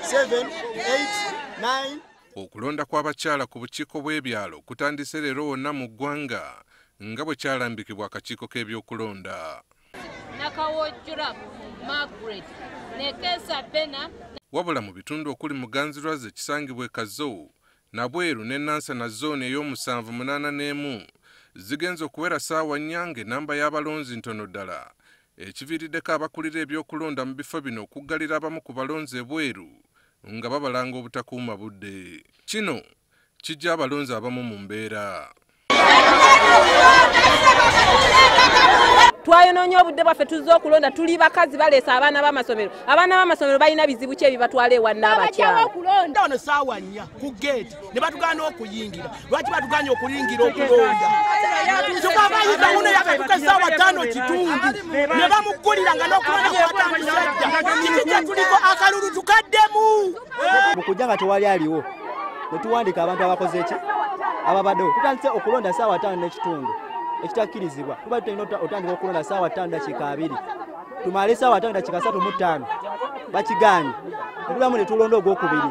7, 8, 9. Okulonda kw'abakyala ku bukiiko bw'ebyalo kutandise leero wonna mu ggwanga nga bwe kyalambikibwa akakiiko k'ebyokulonda. Nakawojjula Margaret Nekesa Bena. Wabula mu bitundu okuli Muganzirwaza ekisangibwa e Kazo, Nabweru ne Nansana zooni ey'omusanvu munaana n'emu zigenze okuwera ssaawa nnya ng'ennamba y'abalonzi ntono ddala, ekiviiriddeko abakulira ebyokulonda mu bifo bino okuggalira abamu ku balonzi ebweru nga babalanga obutakuuma budde. Kino kijja abalonzi abamu mu mbeera. Twayonoonye obudde bwaffe, tuzze okulonda, tuli bakazi baleese abaana b'amasomero. Abaana b'amasomero balina bizibu ki ebibatwala ewa n'abakyala? Wano ssaawa 4 ku geeti ne batugaana okuyingira. Lwaki batugaanye okuyingira okulonda? Kyokka wuno yakatuuka essaawa 5:15 ne bamuggulira nga n'okulonda kwatandise dda. Kiki kye tuliko? Akalulu tukaddemu. Mu kujja nga tewali aliwo ne tuwandiika abantu abakoze ki ababaddewo. Tutandise okulonda ssaawa 5:15 ekitakkirizibwa. Tuba tulina otandika okulonda ssaawa 5:20, tumale ssaawa 5:35 bakigaanye, ne tulamu ne tulonda ogwokubiri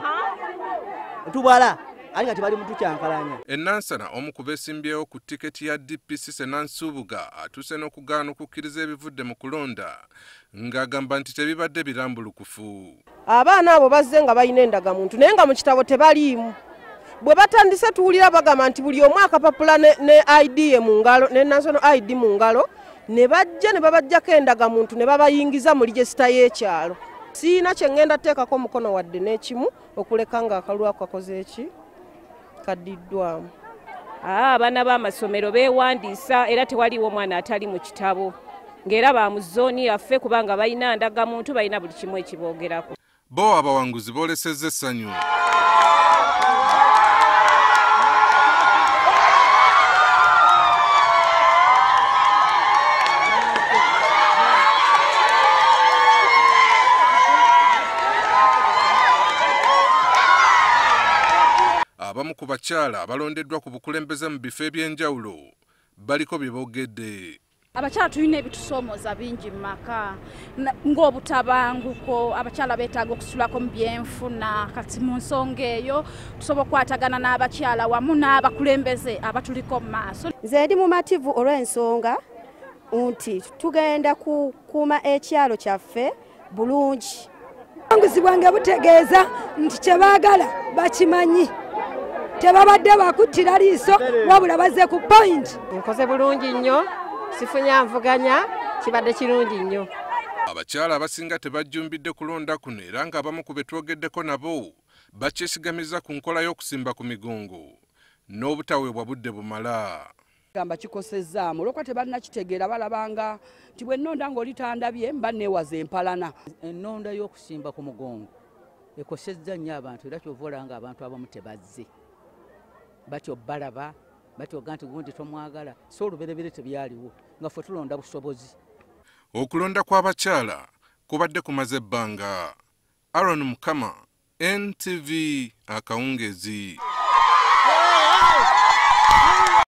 ne tubala ate nga tebali mutukyankalanya. E Nansana omu ku beesimbyewo ku tiketi ya DP Nansubuga atuuse n'okugaana okukkiriza ebivudde mu kulonda ng'agamba nti tebibadde birambulukufu. Abaana abo bazze nga balina endagamuntu naye nga mu kitabo tebaliimu. Bwe batandise tuwulira bagamba nti buli omu akapapula ne ID ye mu ngalo, ne national ID mu ngalo, ne bajja ne babajjako endagamuntu ne babayingiza mu register y'ekyalo. Siina kye ŋŋenda teekako omukono wadde n'ekimu okuleka ng'akalulu ako kakoze eki kaddiddwamu. Abaana b'amasomero beewandiisa era tewaliwo mwana atali mu kitabo, ng'era ba mu zooni yaffe kubanga balina ndagamuntu, balina buli kimu ekiboogerako. Bo abawanguzi boolesezza essanyu. Abamu ku bakyala abalondeddwa ku bukulembeze mu bifo eby'enjawulo baliko bye boogedde. Abakyala tulina ebitusoomooza bingi mu maka ng'obutabanguko, abakyala beetaaga okusulako mu byenfuna. Kati mu nsonga eyo tusobola okukwatagana n'abakyala wamu n'abakulembeze abatuliko mu maaso. Nze ndi mumativu olw'ensonga nti tugenda kukuuma ekyalo kyaffe bulungi. Obuwanguzi bwange butegeeza nti kye baagala bakimanyi. Tebabadde bakuttira liiso wabula bazze ku point. Nkoze bulungi nnyo, sifunya nvuganya, kibadde kirungi nnyo. Abakyala abasinga tebajjumbidde kulonda kuno era ng'abamu ku be twogeddeko nabo bakyesigamiza ku nkola y'okusimba ku migongo n'obutaweebwa budde bumala. Gamba kikosezzaamu olw'okuba tebannakitegeera, balabanga nti bwe nnonda ng'oli tandabye mba neewaza empalana. Ennonda y'okusimba ku mugongo ekosezza nnyo abantu era kyova olaba ng'abantu abamu tebazze. Batyo balaba, batyo oga nti gundi tomwagala, so olubereberye tebyaliwo nga ffe tulonda busobozi. Okulonda kw'abakyala kubadde kumaze ebbanga. Aaron Mukama, NTV, akawungeezi.